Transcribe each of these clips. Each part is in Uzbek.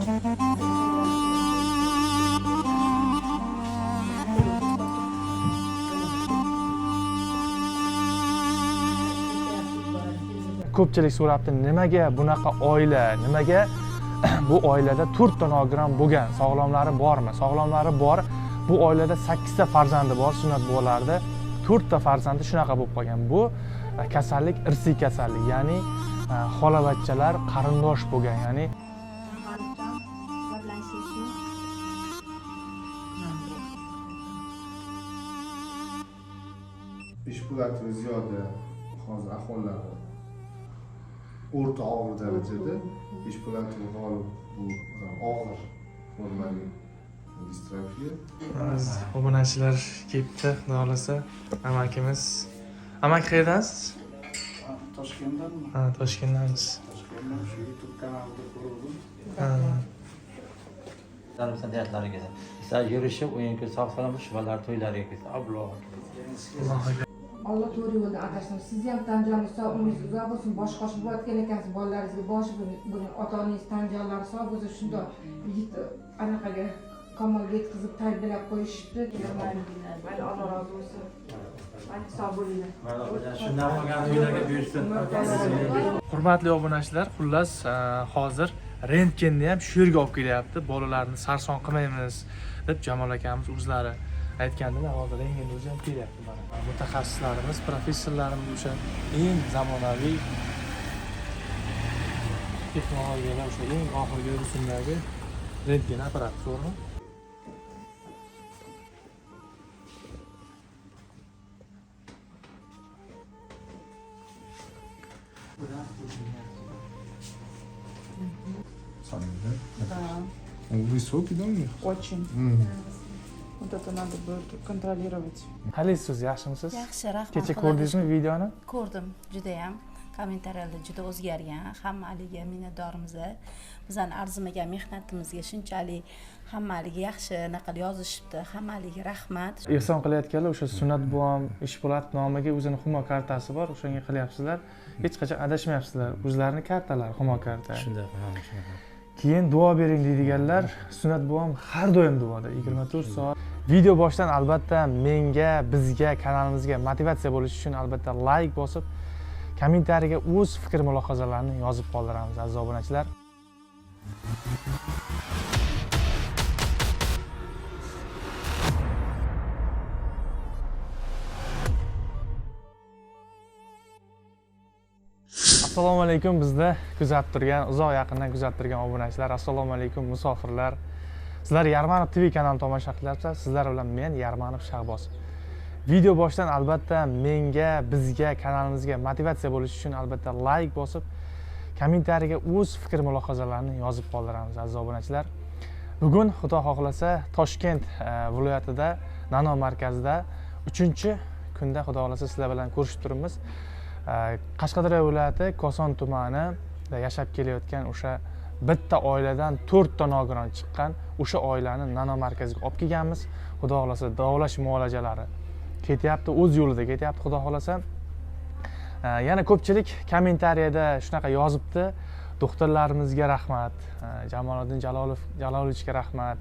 Ko'pchilik so'rabdi, nimaga bunaqa oila, nimaga bu oilada 4 ta nogiron bo'lgan, sog'lomlari bormi? Sog'lomlari bor. Bu oilada 8 ta farzandi bor, sunnat buvalarida 4 ta farzandi shunaqa bo'lib qolgan. Bu kasallik irsiy kasallik, ya'ni xolavachchalar qarindosh bo'lgan, ya'ni G'olibjon, sizlar bilan ishlashni. Eshpo'latova Ziyoda hozir ahvollari o'rta og'ir darajada. Eshpo'latova G'olib, bu og'ir formali distrofiya. Biz obunachilar kelibdi, xudo xohlasa, amakimiz. Amaki, qayerdansiz? Toshkentdanmi? Ha, Toshkentdanmiz. Toshkentdan, shu YouTube kanalida ko'rdim. Ha. Niyatlari kelsin. Sizlar yurishib, o'yin kulsa, sog' salomat shu bolalar to'ylariga kelsin. Alloh. Allohu akbar. Alloh to'g'ri yo'ldan adashtirsin. Sizni ham tan joningiz sog', umringiz uzoq bo'lsin. Bosh qosh bo'layotgan ekansiz, bolalaringizga bosh bo'ling. Ota onangiz tan jonlari sog' bo'lsa, shundoq yigit anaqaga kamolga yetkazib tarbiyalab qo'yishibdi. Mayli, Alloh rozi bo'lsin. Mayli, sog' bo'linglar. Shundan bo'lgan to'ylarga buyursin. Hurmatli obunachilar, xullas, hozir rentgenni ham shu yerga olib kelyapti. Bolalarni sarson qilmaymiz deb Jamol akamiz o'zlari aytgandilar. Hozir rentgen o'zi ham kelyapti mana. Mutaxassislarimiz, professorlarimiz o'sha eng zamonaviy texnologiyalar, o'sha eng oxirgi rusumdagi rentgen apparati, to'g'rimi? Самый, да? Да, Он высокий, да, у них? очень. Мгм. Вот это надо будет контролировать. Qalaysiz, yaxshimisiz? Yaxshi, rahmat. Kecha Xudoga ko'rdingizmi videoni? shukur. Ko'rdim, judayam kommentariyalar juda o'zgargan. Hammaligi minnatdormiz. Bizani arzimagan mehnatimizga shunchalik hammaligi yaxshi anaqa yozishibdi. Hammaligi rahmat. Ehson qilayotganlar o'sha Sunnat buvam Eshpo'latov nomiga o'zini Humo kartasi bor, o'shanga qilyapsizlar. Hech qachon adashmayapsizlar, o'zlarini kartalari Humo karta. Shunday, ha, shunaqa. Keyin duo bering deydiganlar, Sunnat buvam har doim duoda, 24 soat. Video boshidan albatta menga, bizga, kanalimizga motivatsiya bo'lishi uchun albatta layk bosib, kommentariyaga o'z fikr mulohazalarini yozib qoldiramiz, aziz obunachilar. Assalomu alaykum, bizni kuzatib turgan, uzoq yaqindan kuzatib turgan obunachilar. Assalomu alaykum, musofirlar. Sizlar Yarmanov TV kanalini tomosha qilyapsizlar. Sizlar bilan men, Yarmanov Shahboz. Video boshidan albatta menga, bizga, kanalimizga motivatsiya bo'lishi uchun albatta layk bosib, kommentariyaga o'z fikr mulohazalarini yozib qoldiramiz, aziz obunachilar. Bugun xudo xohlasa Toshkent viloyatida nano markazida uchinchi kunda xudo xohlasa sizlar bilan ko'rishib turibmiz. Qashqadaryo viloyati Koson tumanida yashab kelayotgan o'sha bitta oiladan to'rtta nogiron chiqqan o'sha oilani nano markazga olib kelganmiz. Xudo xohlasa davolash muolajalari ketyapti, o'z yo'lida ketyapti, xudo xohlasa. Yana ko'pchilik kommentariyada shunaqa yozibdi: doktorlarimizga rahmat, Jamoliddin Jalolovichga rahmat,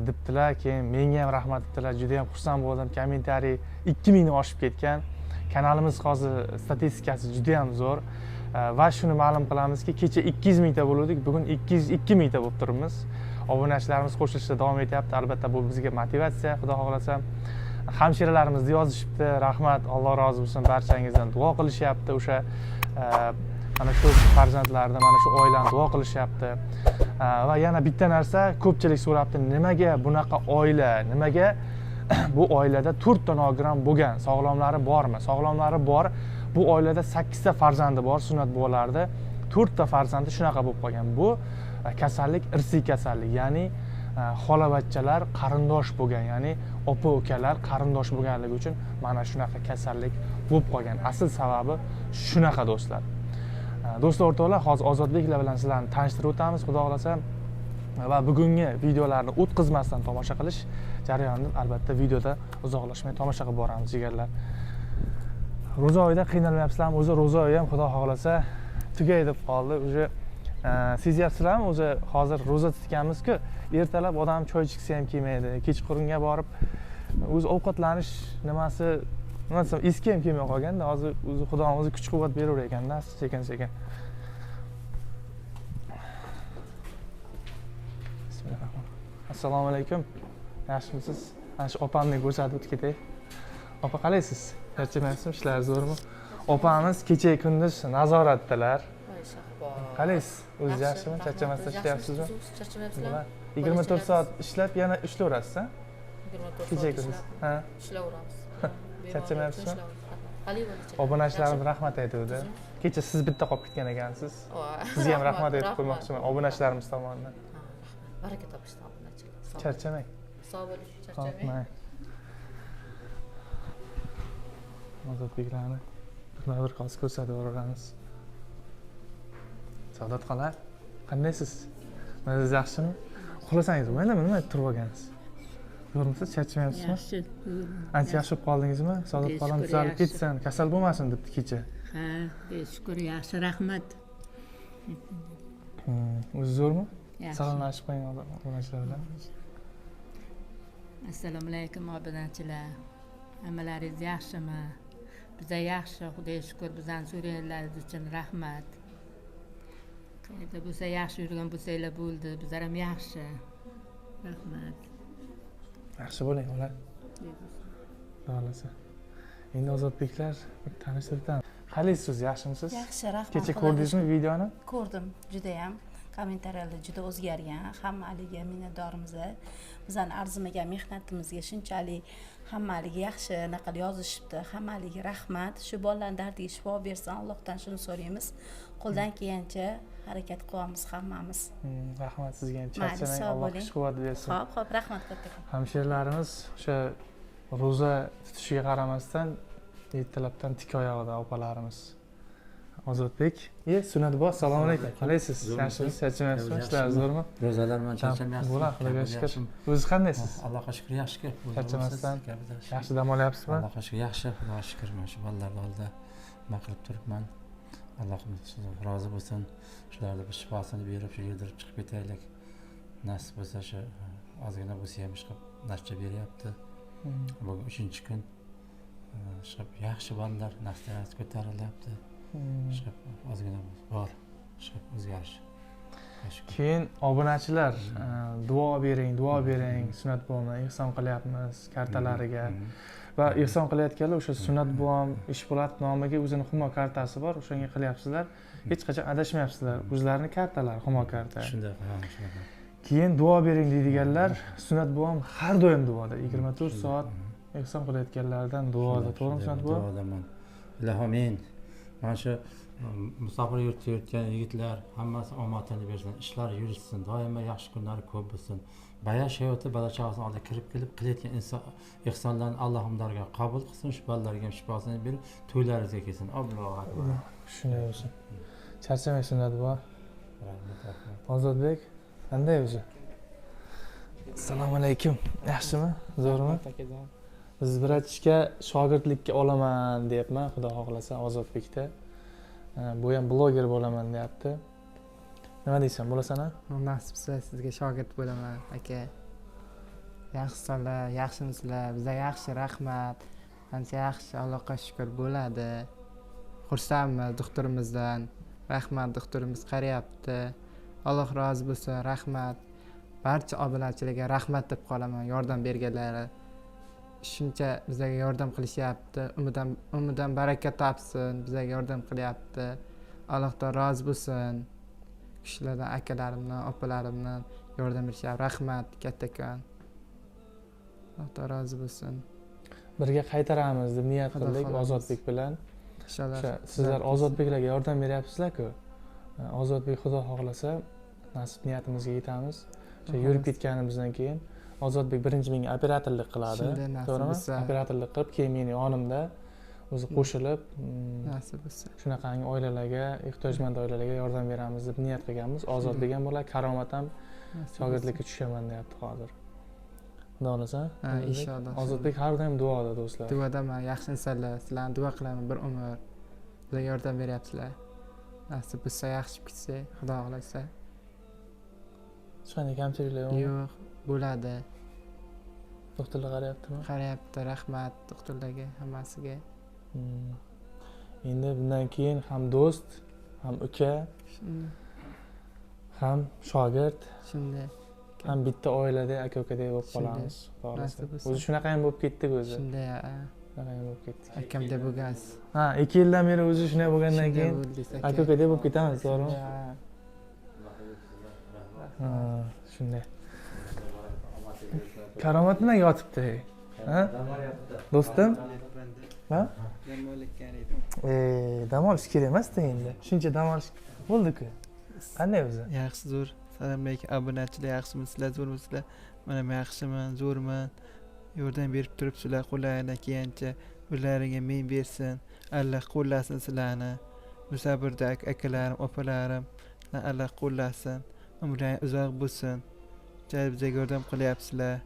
debdilar. Keyin menga ham rahmat debdilar, juda yam xursand bo'ldim. Kommentariy 2000 dan oshib ketgan. Kanalimiz hozir statistikasi juda yam zo'r. Va shuni ma'lum qilamizki, kecha 200 mingta bo'luvdik, bugun 202 mingta bo'lib turibmiz. Obunachilarimiz qo'shilishda davom etyapti. Albatta bu bizga motivatsiya, xudo xohlasa. Hamshiralarimizni yozishibdi, rahmat, Alloh rozi bo'lsin barchangizdan. Duo qilishyapti o'sha mana shu farzandlarni, mana shu oilani duo qilishyapti. Va yana bitta narsa, ko'pchilik so'rabdi, nimaga bunaqa oila, nimaga bu oilada to'rtta nogiron bo'lgan, sog'lomlari bormi? Sog'lomlari bor. Bu oilada sakkizta farzandi bor, sunnat buvalarida to'rtta farzandi shunaqa bo'lib qolgan. Bu kasallik irsiy kasallik, ya'ni xolavachchalar qarindosh bo'lgan, ya'ni opa ukalar qarindosh bo'lganligi uchun mana shunaqa kasallik bo'lib qolgan. Asl sababi shunaqa, do'stlar. Do'stlar, o'rtoqlar, hozir Ozodbeklar bilan sizlarni tanishtirib o'tamiz, xudo xohlasa. Va bugungi videolarni o'tkazmasdan tomosha qilish jarayonini albatta videoda uzoqlashmay tomosha qilib boramiz, jigarlar. Ro'za oyida qiynalmayapsizlarmi? O'zi ro'za oyi ham xudo xohlasa tugay deb qoldi. Уже Sezyapsizlarmi o'zi hozir ro'za tutganmiz-ku, ertalab odam choy ichgisi ham kelmaydi, kechqurunga borib o'zi ovqatlanish nimasi, nima desam, eski ham kelmay qolganda, hozir o'zi Xudoning o'zi kuch-quvvat beraver ekanda, sekin-sekin. Bismillahirrohmanirrohim. Assalomu alaykum. Yaxshimisiz? Ana shu opamni ko'rsatib o'tib ketay. Opa, qalaysiz? Charchamayapsizmi? Ishlar zo'rmi? Opamiz kecha kunduz nazoratdalar. Qalaysiz? O'zingiz yaxshimi? Charchamasdan ishlayapsizmi? Charchamayapsizlar? 24 soat ishlab yana ishlayverasiz, ha? 24 Kecha soat kunduz. Ha? ishlayveramiz. Charchamayapsizmi? Obunachilarimiz rahmat aytuvdi. Kecha siz bitta qolib ketgan ekansiz. Sizga ham rahmat aytib qo'ymoqchiman obunachilarimiz tomonidan. Baraka topishsin obunachilar. Charchamang. Sog' bo'ling, charchamang. Ozodbeklarni birma-bir hozir ko'rsatib yuboramiz. Saodat xola, qandaysiz? Mazangiz yaxshimi? Uxlasangiz maylimi, nima turib olgansiz? Zo'rmisiz, charchamayapsizmi? Yaxshi. Ancha yaxshi bo'lib qoldingizmi? Saodat xolam tuzalib ketsin, kasal bo'lmasin debdi kecha. Ha, shukur, yaxshi, rahmat. O'zi zo'rmi? Salomlashib qo'ying obunachilar bilan. Assalomu alaykum obunachilar. Hammalaringiz yaxshimi? Biza yaxshi, Xudoga shukur, bizani so'raganlaringiz uchun rahmat. Qayerda bo'lsa yaxshi yurgan bo'lsanglar bo'ldi, bizlar ham yaxshi. Rahmat. Yaxshi bo'ling, ular. Xudo xolasa. Endi Ozodbeklar bir tanishtirib. Qalaysiz, yaxshimisiz? Yaxshi, rahmat. Kecha ko'rdingizmi videoni? Ko'rdim, juda ham. Kommentariyalar juda o'zgargan. Hamma haligi minnatdormiz. Bizani arzimagan mehnatimizga shunchalik hamma haligi yaxshi anaqa yozishibdi. Hamma haligi rahmat. Shu bolalarning dardiga shifo bersin, Allohdan shuni so'raymiz. Qo'ldan kelgancha harakat qilamiz hammamiz. Rahmat sizga ham, charchamang, Alloh kuch-quvvat bersin. Xo'p, xo'p, rahmat kattakon. Hamshiralarimiz o'sha ro'za tutishiga qaramasdan ertalabdan tik oyog'ida opalarimiz. Ozodbek, Sunnat buva, assalomu alaykum. Qalaysiz? Yaxshimisiz? Charchamayapsizmi? Ishlar zo'rmi? Ro'zalar bilan charchamayapsiz. Bo'ladi, Xudoga shukr. O'zingiz qandaysiz? Allohga shukr, yaxshi. Charchamasdan yaxshi dam olyapsizmi? Allohga shukr, yaxshi, Xudoga shukr. Mana shu bolalarni oldida nima qilib turibman. Allohim rozi bo'lsin. Shularni bir shifosini berib, shu yedirib chiqib ketaylik. Nasib bo'lsa shu ozgina bo'lsa ham chiqib narsa beryapti. Bugun 3-kun. Chiqib yaxshi bolalar nafsiyati ko'tarilyapti. Chiqib ozgina bor, chiqib o'zgarish. Keyin obunachilar duo bering, duo bering, Sunnat buvamni ehson qilyapmiz kartalariga. Va ehson qilayotganlar o'sha Sunnat buvam Ishpo'lat nomiga o'zini Humo kartasi bor, o'shanga qilyapsizlar. Hech qachon adashmayapsizlar. O'zlarining kartalari Humo karta. Shunday, shunaqa. Keyin duo bering deydiganlar, Sunnat buvam har doim duoda, 24 soat ehson qilayotganlardan duoda, to'g'rimi Sunnat buva? Duodaman. Ilohim, men mana shu musofir yurtda yurgan yigitlar hammasi omadini bersin, ishlari yurishsin, doimo yaxshi kunlari ko'p bo'lsin. Baya hayoti bola chaqasini oldiga kirib kelib qilayotgan inson ehsonlarni Allohim dargohida qabul qilsin, shu bolalarga ham shifosini berib, to'ylaringizga kelsin. Allohu akbar. Shunday bo'lsin. Charchamang Sunnat buva. Ozodbek, qanday o'zi? Assalomu alaykum. Yaxshimi? Zo'rmi? Biz bratishka shogirdlikka olaman deyapman, Xudo xohlasa Ozodbekda. Bu ham bloger bo'laman deyapti. Nima deysan, bo'lasan-a? Nasib bo'lsa sizga shogird bo'laman, aka. Yaxshilar, yaxshimisizlar? Biza yaxshi, rahmat. Ancha yaxshi, Allohga shukr bo'ladi. Xursandmiz doktorimizdan. Rahmat, doktorimiz qarayapti. Alloh rozi bo'lsin, rahmat. Barcha obunachilarga rahmat deb qolaman, yordam berganlari. Shuncha bizga yordam qilishyapti. Umidan baraka topsin, bizga yordam qilyapti. Allohdan rozi bo'lsin. Kishilardan, akalarimdan, opalarimdan yordam berishyapti. Rahmat kattakon. Allohdan rozi bo'lsin. Birga qaytaramiz deb niyat qildik Ozodbek bilan. Inshaalloh. Sizlar Ozodbeklarga yordam beryapsizlar-ku. Ozodbek Xudo xohlasa nasib niyatimizga yetamiz. O'sha yurib ketganimizdan keyin Ozodbek birinchi menga operatorlik qiladi, to'g'rimi? Operatorlik qilib, keyin meni yonimda o'zi qo'shilib, nasib bo'lsa, shunaqangi oilalarga, ehtiyojmand oilalarga yordam beramiz deb niyat qilganmiz. Ozodbek ham bo'ladi, Karomat ham shogirdlikka tushaman deyapti hozir. Xudo xohlasa, inshaalloh. Ozodbek har doim duoda do'stlar. Duodaman, yaxshi insonlar, sizlarni duo qilaman bir umr. Bizga yordam beryapsizlar. Nasib bo'lsa yaxshi ketsa, Xudo xohlasa. Hech qanday kamchiliklar yo'qmi? Yo'q, bo'ladi. Doktorlar qarayaptimi? Qarayapti, rahmat doktorlarga, hammasiga. Endi bundan keyin ham do'st, ham uka, ham shogird, shunday, ham bitta oilada aka ukadek bo'lib qolamiz. O'zi shunaqa ham bo'lib ketdik o'zi. Shunday, shunaqa ham bo'lib ketdik. Akamda bo'lgansiz. Ha, 2 yildan beri o'zi shunday bo'lgandan keyin aka ukadek bo'lib ketamiz, to'g'rimi? Ha, shunday. Karomat nima yotibdi? Ha? Do'stim? Ha? Dam olayotgan edim. Dam olish kerak emas-da endi. Shuncha dam olish bo'ldi-ku. Qanday o'zi? Yaxshi, zo'r. Assalomu alaykum obunachilar, yaxshimisizlar, zo'rmisizlar? Mana men yaxshiman, zo'rman. Yordam berib turibsizlar, qo'llaringdan kelgancha ularga men bersin. Alloh qo'llasin sizlarni. Musabirda akalarim, opalarim, Alloh qo'llasin. Umrlaring uzoq bo'lsin. Bizga yordam qilyapsizlar.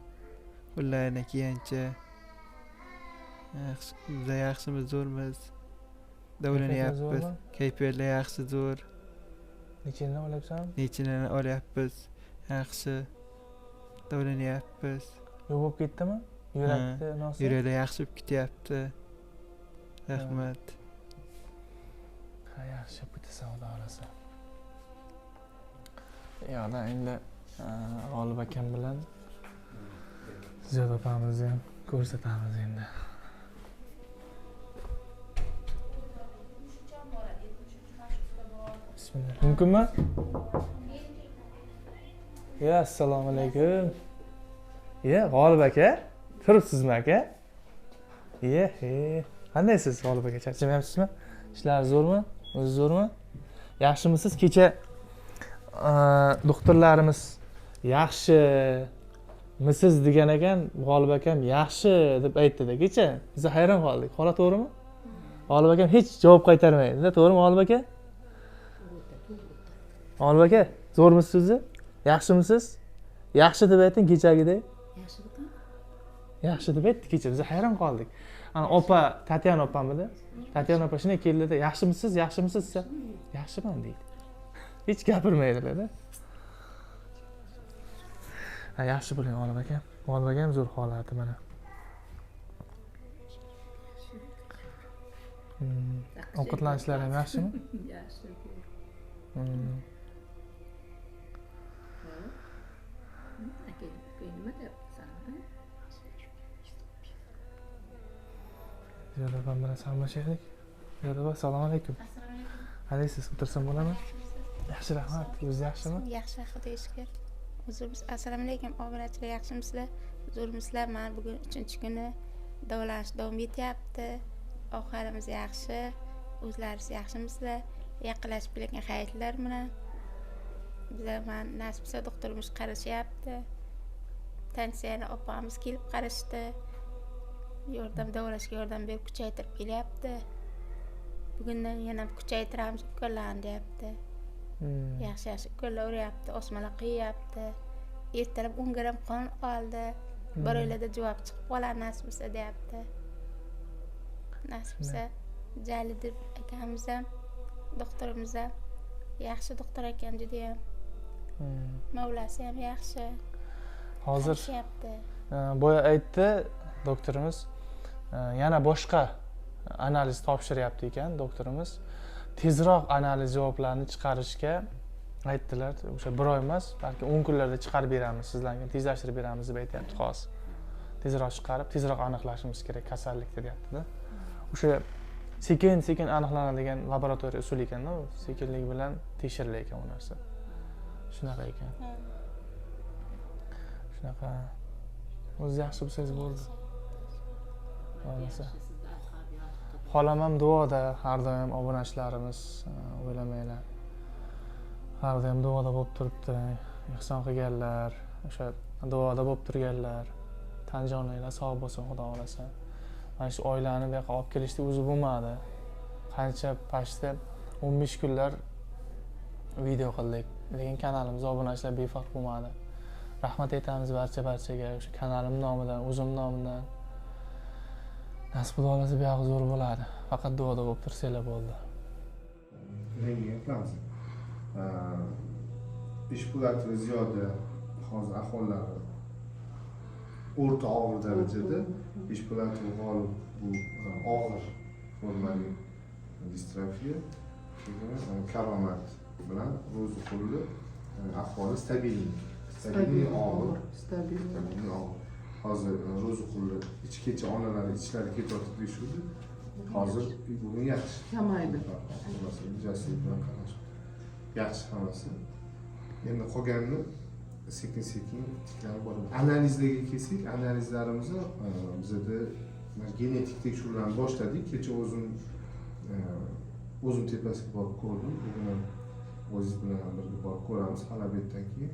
Qo'llaringdan kelgancha. Yaxshi, biz yaxshimiz, zo'rmiz. Davolanyapmiz. Kayfiyatlar yaxshi, zo'r. Nechini olyapsan? Nechini olyapmiz. Yaxshi. Davolanyapmiz. Yo'q bo'lib ketdimi? Yurakda nosi? Yurakda yaxshi bo'lib ketyapti. Rahmat. Ha, yaxshi bo'lib ketasan, Xudo xohlasa. Yo'qda endi G'olib akam bilan Ziyoda opamizni ham ko'rsatamiz endi. Bismillah. Mumkinmi? Ya, assalomu alaykum. Ya, G'olib aka, turibsizmi aka? Ye, he. Qandaysiz G'olib aka? Charchamayapsizmi? Ishlar zo'rmi? O'zi zo'rmi? Yaxshimisiz? Kecha doktorlarimiz yaxshimisiz degan ekan, G'olib akam yaxshi deb aytdi-da kecha. Biz hayron qoldik. Holat to'g'rimi? G'olib akam hech javob qaytarmaydi-da, to'g'rimi G'olib aka? G'olib aka, zo'rmisiz o'zi? Yaxshimisiz? Yaxshi deb ayting kechagidek. Yaxshi dedim. Yaxshi deb aytdi kecha, biz hayron qoldik. Ana opa, Tatyana opamidi? Tatyana opa shunday keldida, yaxshimisiz, yaxshimisiz desa, yaxshiman deydi. Hech gapirmaydilar-da. Ha, yaxshi bo'ling G'olib aka. G'olib aka ham zo'r holati mana. Ovqatlanishlari ham yaxshimi? Yaxshi. Aka, nima deyapsan? Ziyoda opam bilan salomlashaylik. Ziyoda opa, assalomu alaykum. Assalomu alaykum. Qalaysiz? O'tirsam bo'ladimi? Yaxshi, rahmat. O'zingiz yaxshimi? Yaxshi, Xudoga shukr. O'zimiz assalomu alaykum obunachilar, yaxshimisizlar? Zo'rmisizlar? Mana bugun 3-kuni davolanish davom etyapti. Ahvolimiz yaxshi. O'zlaringiz yaxshimisizlar? Yaqinlashib kelayotgan hayitlar bilan bizlar mana nasib bo'lsa doktorimiz qarashyapti. Tansiyani opamiz kelib qarashdi. Yordam davolashga yordam berib kuchaytirib kelyapti. Bugundan yana kuchaytiramiz ukollarni deyapti. Yaxshi yaxshi ukollar uryapti, osmalar quyyapti. Ertalab 10 gram qon oldi. Bir oylarda javob chiqib qoladi nasib bo'lsa deyapti. Nasib bo'lsa Jalidov akamiz ham, doktorimiz ham yaxshi doktor ekan judayam. Mavlasi ham yaxshi. Hozir boya aytdi doktorimiz, yana boshqa analiz topshiryapti ekan doktorimiz. Tezroq analiz javoblarini chiqarishga aytdilar. O'sha bir oy emas, balki 10 kunlarda chiqarib beramiz, sizlarga tezlashtirib beramiz deb aytyapti hozir. Tezroq chiqarib, tezroq aniqlashimiz kerak kasallikni deyapti-da. O'sha sekin-sekin aniqlanadigan laboratoriya usuli ekanda, u sekinlik bilan tekshirilar ekan u narsa. Shunaqa ekan. Shunaqa. O'zi yaxshi bo'lsangiz bo'ldi. Bo'lmasa. Xolam ham duoda, har doim obunachilarimiz o'ylamanglar. Har doim duoda bo'lib turibdi. Ihson qilganlar, o'sha duoda bo'lib turganlar, tan joninglar sog' bo'lsin, Xudo xohlasa. Mana shu oilani bu yoqqa olib kelishda o'zi bo'lmadi. Qancha pashta 15 kunlar video qildik, lekin kanalimiz obunachilar befarq bo'lmadi. Rahmat aytamiz barcha-barchaga, o'sha kanalim nomidan, o'zim nomidan. Nasib Xudo xohlasa bu yog'i zo'r bo'ladi. Faqat duoda bo'lib tursanglar bo'ldi. Rentgen qilamiz. Beshpo'latova Ziyoda hozir ahvollari o'rta og'ir darajada. Beshpo'latova G'olib bu og'ir formali distrofiya. Keyin Karomat bilan Ro'ziqulli ahvoli stabilniy. Stabilniy og'ir. Stabilniy og'ir. Hozir Ro'ziqulli ichi kecha onalari ichlari ketyapti deyishuvdi. Hozir bugun yaxshi. Kamaydi. Jasur bilan qarash. Yaxshi hammasi. Endi qolganini sekin-sekin tiklanib boradi. Analizlarga kelsak, analizlarimizni bizada genetik tekshiruvlarni boshladik. Kecha o'zim tepasiga borib ko'rdim. Bugun ham o'zingiz bilan birga borib ko'ramiz hali obeddan keyin.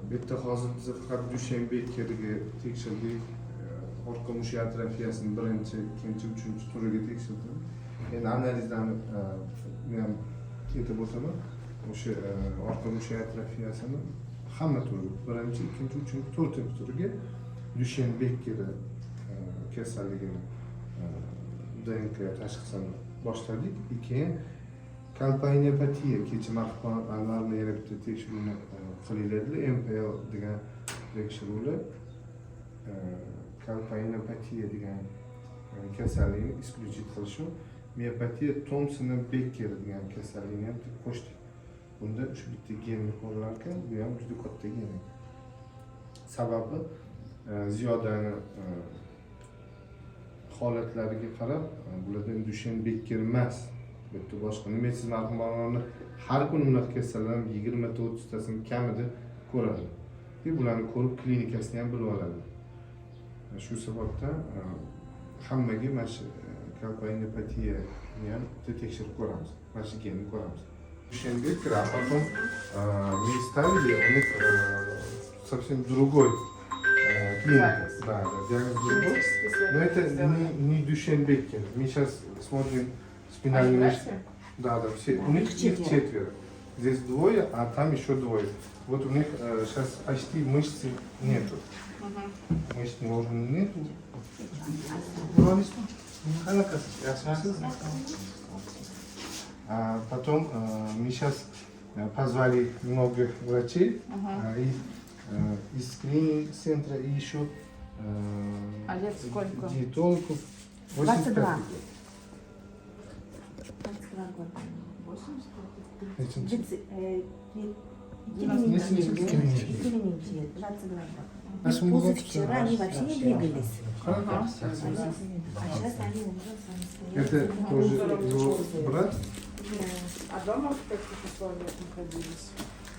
Bu yerda hozir biz faqat Dushen Bekkerga tekshirdik. Orqa mushak atrofiyasini birinchi, ikkinchi, uchinchi turiga tekshirdim. Endi analizlarni men aytib o'taman. O'sha orqa mushak atrofiyasini hamma turi, birinchi, ikkinchi, uchinchi, to'rtinchi turiga Dushen Bekker kasalligini DNK tashxisini boshladik. Keyin kalpainopatiya, kecha Mahmud Anvarni yana bitta tekshiruvni qilinglar, MPL degan tekshiruvlar kalpainopatiya degan kasallikni исключить qilish uchun miopatiya Thomsona Becker degan kasallikni ham qo'shdik. Bunda shu bitta genni ko'rilar ekan, bu ham juda katta gen ekan. Sababi Ziyodani holatlariga qarab, bularda Dushen Becker emas, bu yerda boshqa. Nima siz marhumlarni har kuni bunaqa kasallarni 20 ta 30 tasini kamida ko'radi. Bularni ko'rib klinikasini ham bilib oladi. Shu sababdan hammaga mana shu kalpainopatiyani ham tekshirib ko'ramiz. Mana shu genni ko'ramiz. Dushen Becker, а потом мы ставили, у них совсем другой клиника. Да, да, диагноз другой. Но это не Душен Беккер. Мы сейчас смотрим спинальный мышцы. Да, да, все. У них их четверо. Здесь двое, а там еще двое. Вот у них сейчас почти мышцы нету. Мышцы органа нету. А потом мы сейчас позвали многих врачей и из скрининг-центра, и еще а лет сколько? Диетологов. 22. 22 года. 85. 22 года. Позавчера они вообще не двигались. А сейчас они уже сами стоят. Это тоже его брат? А дома в каких условиях находились?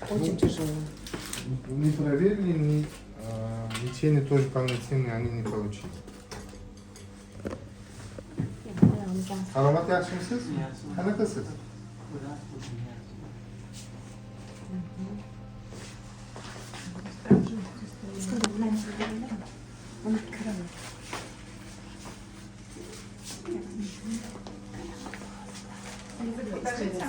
Очень тяжело. Не проверили, ни лечение тоже полноценное они не получили. Salomat yaxshimisiz? Qanaqasiz? Покажите.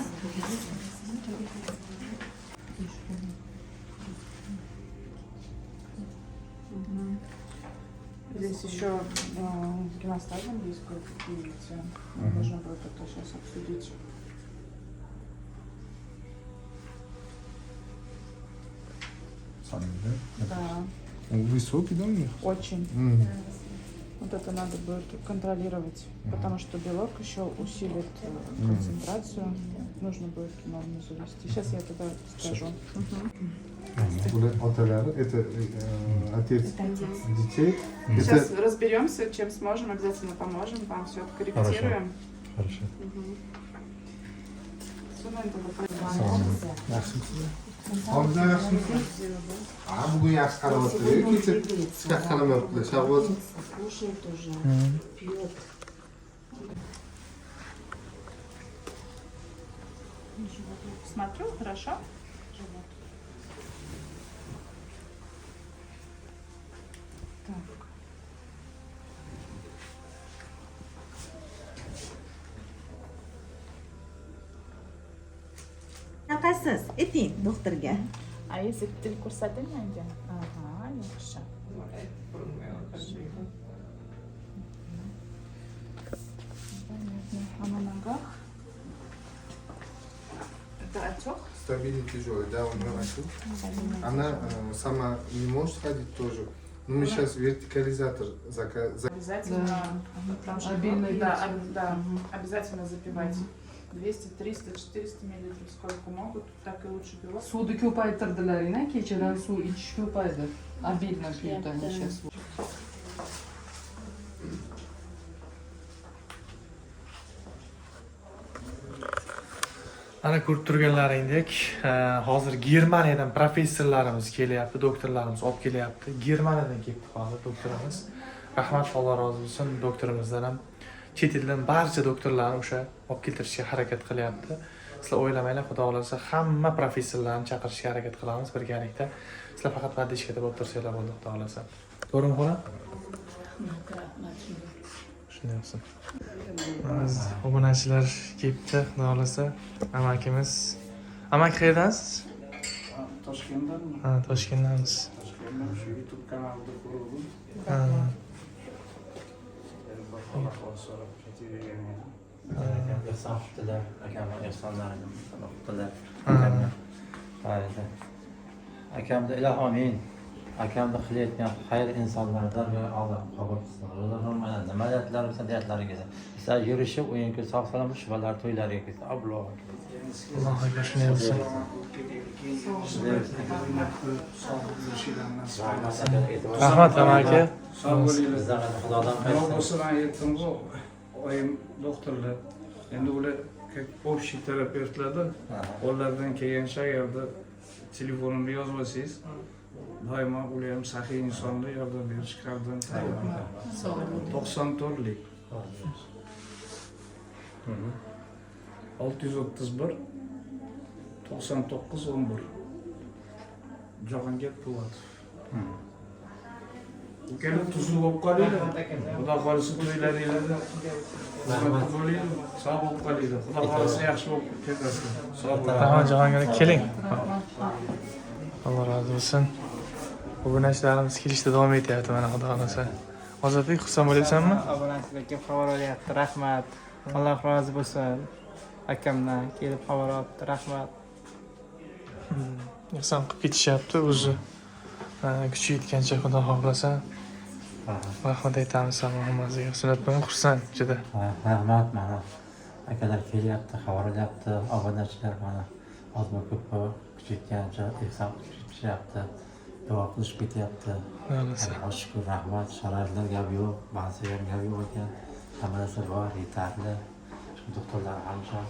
Здесь еще гемостазом есть кое-какие, видите. Нужно будет это сейчас обсудить. Сами, да? Да. Он высокий, да, у них? Очень. Вот это надо будет контролировать, потому что белок еще усилит концентрацию. Нужно будет норму завести. Сейчас я тогда скажу. Это отец детей. Сейчас разберемся, чем сможем, обязательно поможем, вам все откорректируем. Хорошо. Hozir yaxshimisiz? Ha, bugun yaxshi qarayaptilar. Kecha chiqar qaramayaptilar. Shahboz. Кушает уже, пьет. Смотрю, хорошо? Живот. Так. Qanaqasiz? Ayting doktorga. A если til ko'rsating menga? Aha, yaxshi. Понятно. А на ногах? Это отек? Стабильный тяжелый, да, у нее отек. Она сама не может ходить тоже. Но мы сейчас вертикализатор Обязательно, Да. потому что Обильно да, пить. да, обязательно запивать. 200, 300, 400 миллилитров, сколько могут, так и лучше белок. Suvni ko'paytirdilaring, kechadan suv ichish ko'paydi. Обильно пьют они сейчас. Mana ko'rib turganlaringdek, hozir Germaniyadan professorlarimiz kelyapti, doktorlarimiz olib kelyapti. Germaniyadan kelibdi hozir doktorimiz. Rahmat, Alloh rozi bo'lsin doktorimizdan ham. Chet eldan barcha doktorlarni o'sha olib keltirishga harakat qilyapti. Sizlar o'ylamanglar, Xudo xohlasa hamma professorlarni chaqirishga harakat qilamiz birgalikda. Sizlar faqat поддержка bo'lib tursanglar bo'ldi, Xudo xohlasa. To'g'rimi, xola? Rahmat, rahmat. Shunday bo'lsin. Biz obunachilar kelibdi, Xudo xohlasa. Amakimiz. Amaki qayerdansiz? Toshkentdanmi? Ha, Toshkentdanmiz. Toshkentdan shu YouTube kanalida ko'rdim. Ha. Bir hol ahvol so'rab ketavergan edim. Akam ehson qilibdilar, akamni ehsonlarini qilibdilar. Ha. Akamga. Akamni ilohi amin. Akamni qilayotgan xayr insonlardan va Alloh qabul qilsin. Ro'zag'im mana nima niyatlar bo'lsa niyatlarga kelsin. Sizlar yurishib, o'yin kun sog' salomat shuvalar to'ylariga kelsin. Allohu akbar. Allohu akbar, shunday bo'lsin. Rahmat, amaki. Sog' bo'linglar. Bizlar ham Xudodan Nima qaytsin. bo'lsa man aytdim-ku, oyim doktorlar. Endi ular как общий terapevtlarda qo'llaridan kelgancha agarda telefonimni yozib olsangiz, doimo ular ham saxiy insonlar yordam berishga qalbdan tayyor. Sog' bo'ling. 94lik. 631 99 11 Jahongir Po'latov. Ukalar tuzuk bo'lib qolinglar. Xudo xohlasa to'ylaringlarda xizmatda bo'linglar, sog' bo'lib qolinglar. Xudo xohlasa yaxshi bo'lib ketasizlar. Sog' bo'ling. Rahmat, Jahongir aka, keling. Alloh rozi bo'lsin. Obunachilarimiz kelishda davom etyapti mana, Xudo xohlasa. Ozodbek, xursand bo'lyapsanmi? Obunachilar kelib xabar olyapti, rahmat. Alloh rozi bo'lsin. Akamdan kelib xabar olibdi, rahmat. Ehson qilib ketishyapti o'zi. Kuchi yetgancha, Xudo xohlasa. Rahmat aytamiz hammasiga. Sunnat bilan xursand juda. Ha, rahmat, mana akalar kelyapti, xabar olyapti, obunachilar mana ozmi ko'pmi kuchi yetgancha ehson qilib ketishyapti, duo qilishib ketyapti. Xohlasa. Allohga shukur, rahmat, sharoitlar gap yo'q, ba'zi ham gap yo'q ekan, hamma narsa bor, yetarli. Shu doktorlar hamma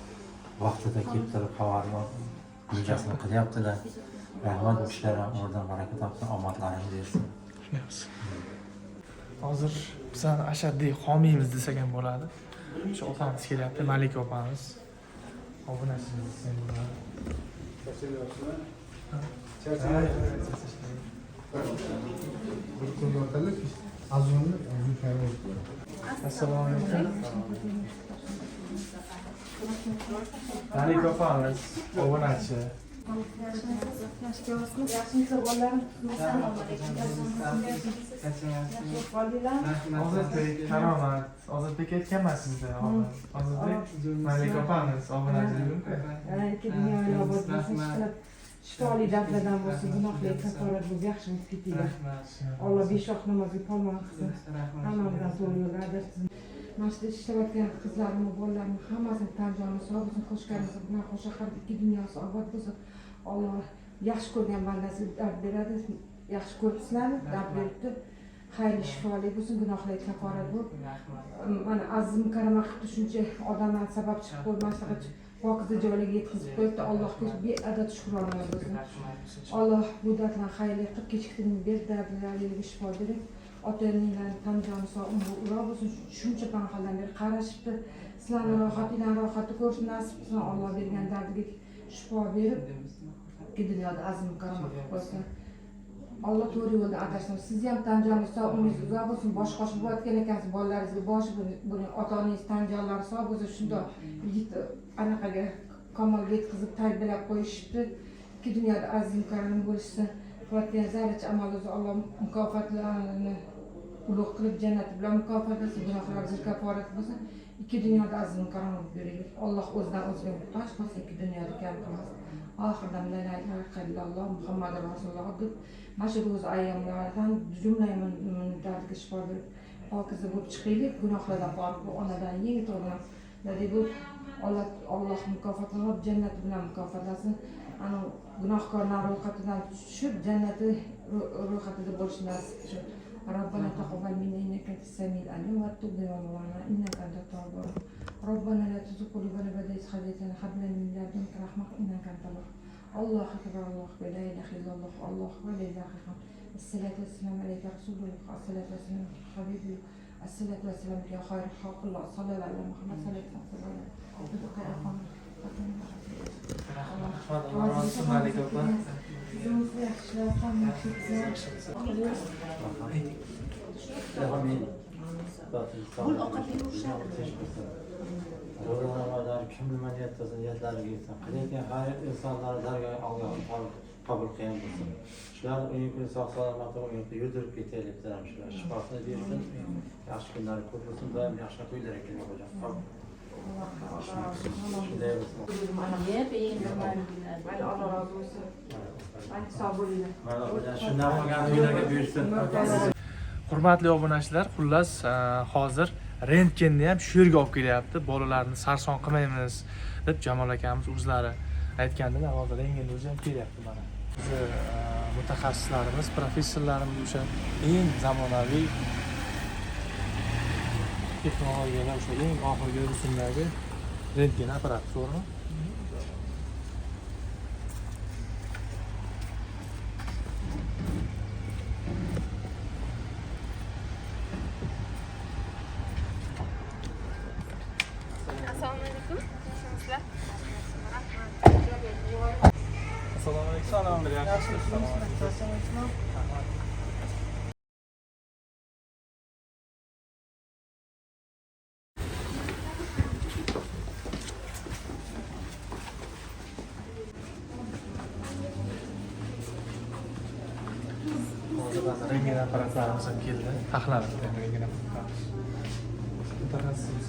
vaqtida kelib turib xabarni rejasini qilyaptilar. Rahmat, bu kishilar ham umridan baraka topsin, omadlarini bersin. Shunday bo'lsin. Hozir bizani ashaddiy homiymiz desak ham bo'ladi. O'sha opamiz kelyapti, Malika opamiz. Obunachimiz desak bo'ladi. Bir kun yotadi, azonni yuklaymiz. Assalomu alaykum. Malika opamiz, obunachi. Yaxshimisiz, bolalarim? Ozodbek, karomat. Ozodbek aytganman sizda. Ozodbek, Malika opamiz, obunachi. Ikki dunyo obod bo'lsin, ishqilib shifoli dardlardan bo'lsin, gunohlar kaforat bo'lib yaxshi bo'lib ketinglar. Alloh besh vaqt namozga polvon qilsin. Hammamizdan to'g'ri yo'lda adashsin. Mana shu yerda ishlayotgan qizlarimni, bolalarimni hammasini tan joni sog' bo'lsin, qo'shganimiz bilan qo'sha qilib ikki dunyosi obod bo'lsin. Alloh yaxshi ko'rgan bandasiga dard beradi. Yaxshi ko'ribsizlarmi? Dard beribdi. Xayrli shifoli bo'lsin, gunohlar kaforat bo'lib. Mana azim mukarrama qilibdi, shuncha odamlar sabab chiqib qo'yib, mana shunaqa pokiza joylarga yetkazib qo'yibdi. Allohga beadad shukronalar bo'lsin. Alloh bu dardlarni xayrli qilib, kechiktirmay berib, dardlariga shifo berib, ota-onalarning tan joni sog', umri uzoq bo'lsin. Shuncha panxaldan beri qarashibdi. Sizlarni rohatinglarni rohati ko'rishni nasib qilsin. Alloh bergan dardiga shifo berib, ikki dunyoda azim mukarrama qilib qo'ysin. Alloh to'g'ri yo'lda adashtirsin. Sizni ham tan joningiz sog', umringiz uzoq bo'lsin. Bosh qosh bo'layotgan ekansiz, bolalaringizga bosh bo'ling, ota-onangiz tan jonlari sog' bo'lsa, shundoq yigit anaqaga kamolga yetkazib tarbiyalab qo'yishibdi. Ikki dunyoda azim karam bo'lishsin. Qilayotgan zarracha amalingizni Alloh mukofotlarini Ulug' qilib jannati bilan mukofotlasin, gunohlarimizga kaforat bo'lsin. Ikki dunyoda aziz mukarram bo'lib yuraylik. Alloh o'zidan o'ziga muhtoj qilsin, ikki dunyoda kam qilmasin. Oxirida la ilaha illalloh Muhammadur Rasululloh deb mana shu ro'za ayyomlaridan jumla dardiga shifo berib, pokiza bo'lib chiqaylik, gunohlardan forig bo'lib, onadan yangi tug'ilgan bo'lib, Alloh mukofotini jannati bilan mukofotlasin. Ana gunohkorlar ro'yxatidan tushib, jannati ro'yxatida bo'lish nasib qilsin. Robbana taqabbal minna innaka antas samiul alim va tub alayna innaka antat tawwabur rahim. Robbana la tuzigh qulubana ba'da iz hadaytana hab lana min ladunka rahmatan innaka antal wahhab. Allohu akbar, Allohu akbar, la ilaha illalloh, Allohu akbar, la ilaha illalloh. Assalatu vassalamu alayka rasululloh, assalatu vassalamu alayka habibulloh, assalatu vassalamu alayka xayr xalqilloh, sallallohu alayhi Muhammad sallallohu alayhi va sallam. Rahmat, Alloh rozi bo'lsin Malika opa. Kim nima niyat qilsa niyatlariga yetsin. Qilayotgan xayr insonlar dargohi Alloh qabul qilgan bo'lsin. Shular uning kuni sog' salomat u yoqda yurdirib ketaylik bizlar ham shular shifosini bersin. Yaxshi kunlari ko'p bo'lsin, doim yaxshi to'ylar ekan hojam. Shunday bo'lsin. Alloh rozi bo'lsin. Sog' bo'linglar. Shundan qolgan uylarga buyursin. Hurmatli obunachilar, xullas hozir rentgenni ham shu yerga olib kelyapti. Bolalarni sarson qilmaymiz deb Jamol akamiz o'zlari aytgandilar. Hozir rentgenni o'zi ham kelyapti mana. Bizni mutaxassislarimiz, professorlarimiz o'sha eng zamonaviy texnologiyalar, o'sha eng oxirgi rusumdagi rentgen apparati, to'g'rimi? Assalomu alaykum. Yaxshimisizlar? Assalomu alaykum. Assalomu alaykum. Hozir mana rentgen apparatlarimiz ham keldi. Taxlanadi rentgen apparatlarimiz. Mutaxassisimiz.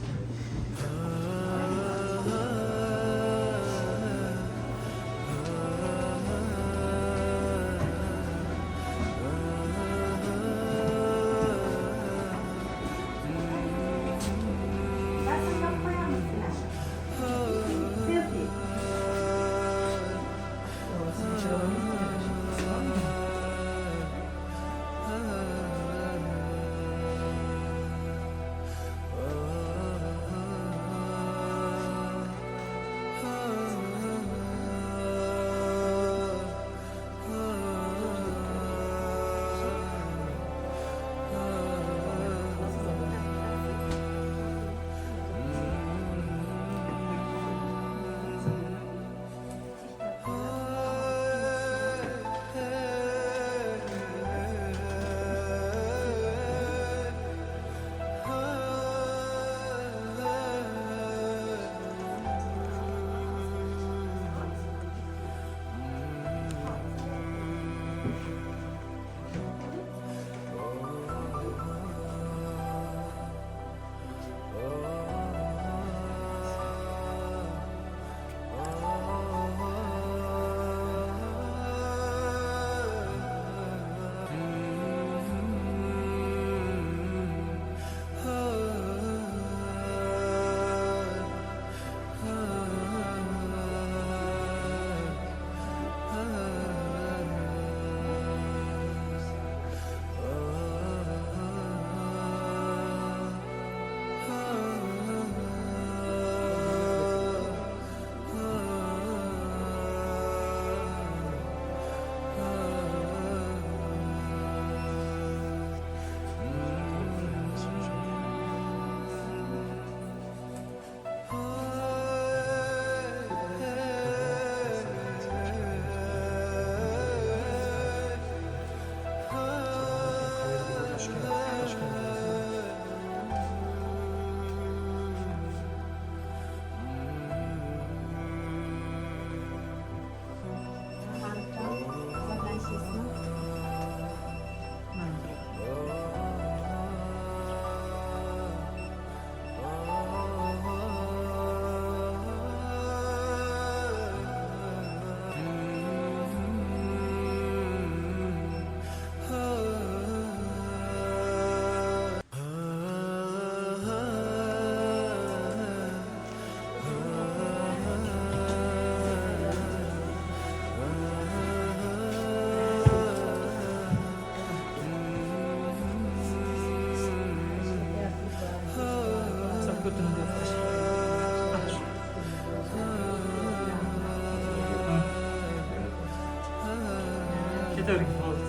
Ketavering, bo'ldi.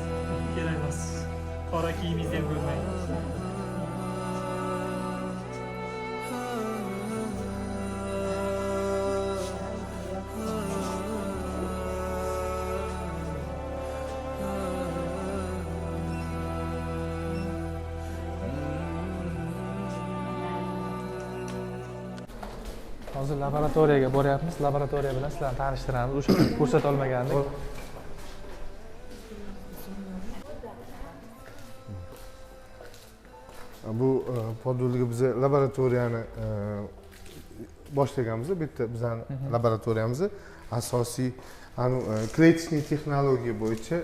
Kerak emas. Qora kiyimingizni ham ko'rmang. Hozir laboratoriyaga boryapmiz. Laboratoriya bilan sizlarni tanishtiramiz. O'sha ko'rsata olmagandik. Bu podvalga biz laboratoriyani boshlaganmiz. Bu yerda bizning laboratoriyamiz asosiy клеточный texnologiya bo'yicha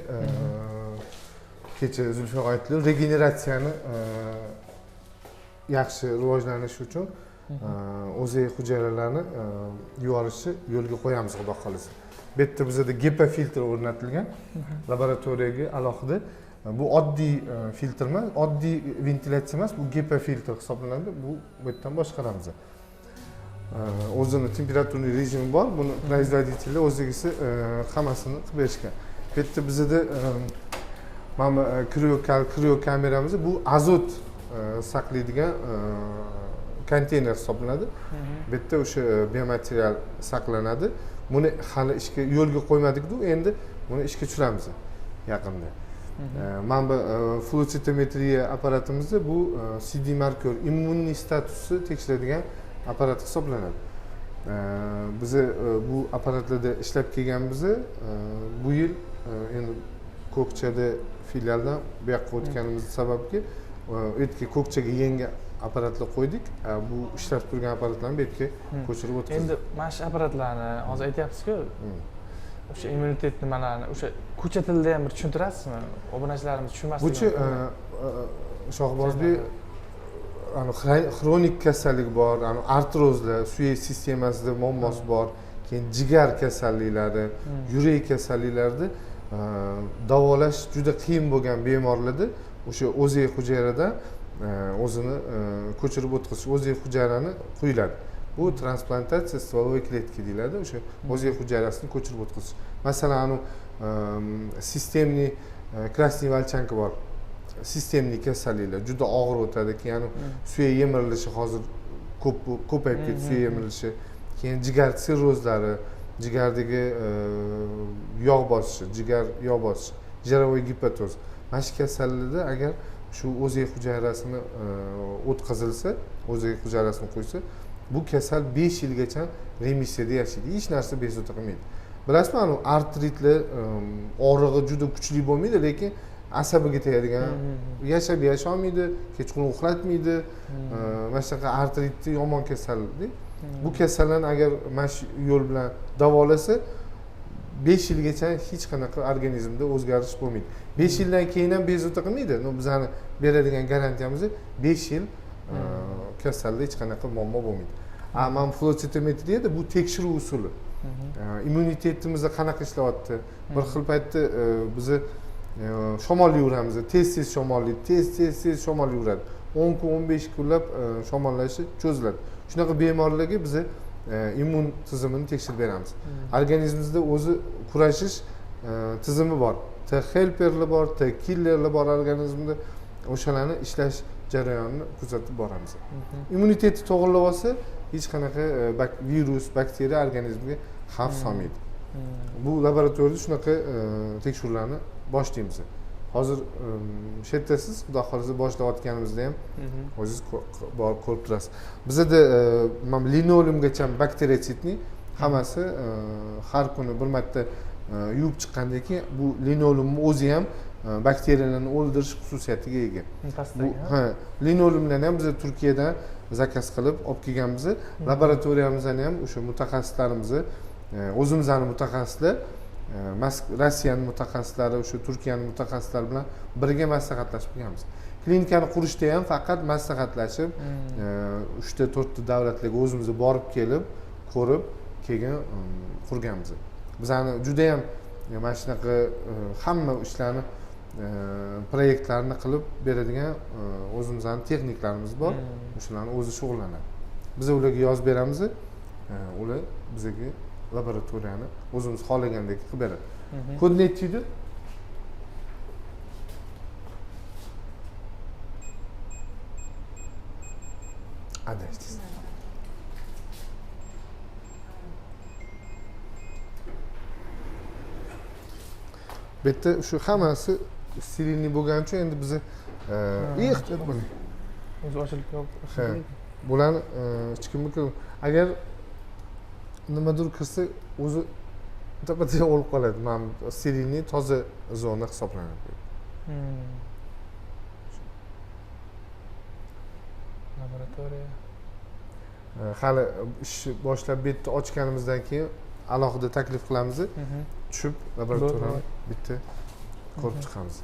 kecha Zulfiya aytdi, regeneratsiyani yaxshi rivojlanishi uchun o'zak hujayralarni yuvorishni yo'lga qo'yamiz, xudo xohlasa. Bu yerda bizada GEPA filtr o'rnatilgan laboratoriyaga alohida. Bu oddiy filtr emas, oddiy ventilyatsiya emas, bu GEPA filtr hisoblanadi. Bu yerdan boshqaramiz. O'zini temperaturli rejimi bor, buni производитель o'zigisi hammasini qilib berishgan. Bu yerda bizada mana kriokameramiz, bu azot saqlaydigan konteyner hisoblanadi. Bu yerda o'sha biomaterial saqlanadi. Buni hali ishga yo'lga qo'ymadik-ku, endi buni ishga tushiramiz yaqinda. Mana bu flow-sitometriya apparatimizda bu CD marker immuniy statusni tekshiradigan apparat hisoblanadi. Biz bu apparatlarda ishlab kelganmiz. Bu yil endi Ko'kchada filialdan bu yoqqa o'tganimiz sababki, u yerga Ko'kchaga yangi apparatlar qo'ydik. Bu ishlab turgan apparatlarni bu yerga ko'chirib o'tkazdik. Endi mana shu apparatlarni hozir aytyapsiz-ku, o'sha immunitet nimalarni o'sha ko'cha tilida ham bir tushuntirasizmi? Obunachilarimiz tushunmasligi. Buchi Shohbozbek, xronik kasallik bor, artrozlar, suyak sistemasida muammosi bor, keyin jigar kasalliklari, yurak kasalliklarida davolash juda qiyin bo'lgan bemorlarda o'sha o'zak hujayradan o'zini ko'chirib o'tkazish, o'zak hujayrani quyiladi. Bu transplantatsiya стволовой клетки deyiladi, o'sha o'zak hujayrasini ko'chirib o'tkazish. Masalan, sistemniy krasniy volchanka bor. Sistemli kasalliklar juda og'ir o'tadi, keyin suyak yemirilishi hozir ko'payib ketdi, suyak yemirilishi, keyin jigar sirrozlari, jigardagi yog' bosishi, jigar yog' bosishi, жировой gipatoz. Mana shu kasallikda agar shu o'zak hujayrasini o'tkazilsa, o'zak hujayrasini qo'ysa, bu kasal 5 yilgacha remissiyada yashaydi, hech narsa bezovta qilmaydi. Bilasizmi, artritlar og'rig'i juda kuchli bo'lmaydi, lekin asabiga tegadigan, yashab yasholmaydi, kechqurun uxlatmaydi. Mana shunaqa artritni yomon kasallik. Bu kasallarni agar mana shu yo'l bilan davolasa, 5 yilgacha hech qanaqa organizmda o'zgarish bo'lmaydi. 5 yildan keyin ham bezovta qilmaydi. No, bizani beradigan garantiyamiz 5 yil kasalda hech qanaqa muammo bo'lmaydi. Mana flow-sitometriyada bu tekshiruv usuli. Immunitetimiz qanaqa ishlayapti? Bir xil paytda bizni shamollayveramiz, tez-tez shamollaydi, tez-tez shamollayveradi. 10 kun, 15 kunlab shamollashi cho'ziladi. Shunaqa bemorlarga biz immun tizimini tekshirib beramiz. Organizmimizda o'zi kurashish tizimi bor. T helperlar bor, T killerlar bor organizmda. O'shalarni ishlash jarayonini kuzatib boramiz. Immunitetni to'g'rilab olsa, hech qanaqa virus, bakteriya organizmga xavf solmaydi. Bu laboratoriyada shunaqa tekshiruvlarni boshlaymiz. Hozir shu yerdasiz, xudo xohlasa boshlayotganimizda ham o'zingiz borib ko'rib turasiz. Bizada mana linoleumgacha bakteriotsidni hammasi har kuni bir marta yuvib chiqqandan keyin bu linoleumni o'zi ham bakteriyalarni o'ldirish xususiyatiga ega. Bu ha, linoleumlarni ham biz Turkiyadan zakaz qilib olib kelganmiz. Laboratoriyamizni ham o'sha mutaxassislarimizni, o'zimizning mutaxassislar, Rossiyaning mutaxassislari, o'sha Turkiyaning mutaxassislari bilan birga maslahatlashib kelganmiz. Klinikani qurishda ham faqat maslahatlashib, 3-4 ta davlatlarga o'zimiz borib kelib, ko'rib, keyin qurganmiz. Bizani juda ham mana shunaqa hamma ishlarni, proyektlarni qilib beradigan o'zimizning texniklarimiz bor. O'shalarni o'zi shug'ullanadi. Biz ularga yozib beramiz, ular bizga laboratoriyani o'zimiz xohlagandek qilib beradi. Kod nechi edi? Adashdingiz. Bu yerda shu hammasi sterilniy bo'lgani uchun endi biza ehtiyot bo'ling. O'zi ochilib Ha, bularni hech kimni agar nimadir kirsa o'zi tapa-tang o'lib qoladi. Mana bu sterilniy toza zona hisoblanadi. Laboratoriya. Hali ishni boshlab bu yerda ochganimizdan keyin alohida taklif qilamiz. Tushib laboratoriyani bitta ko'rib chiqamiz.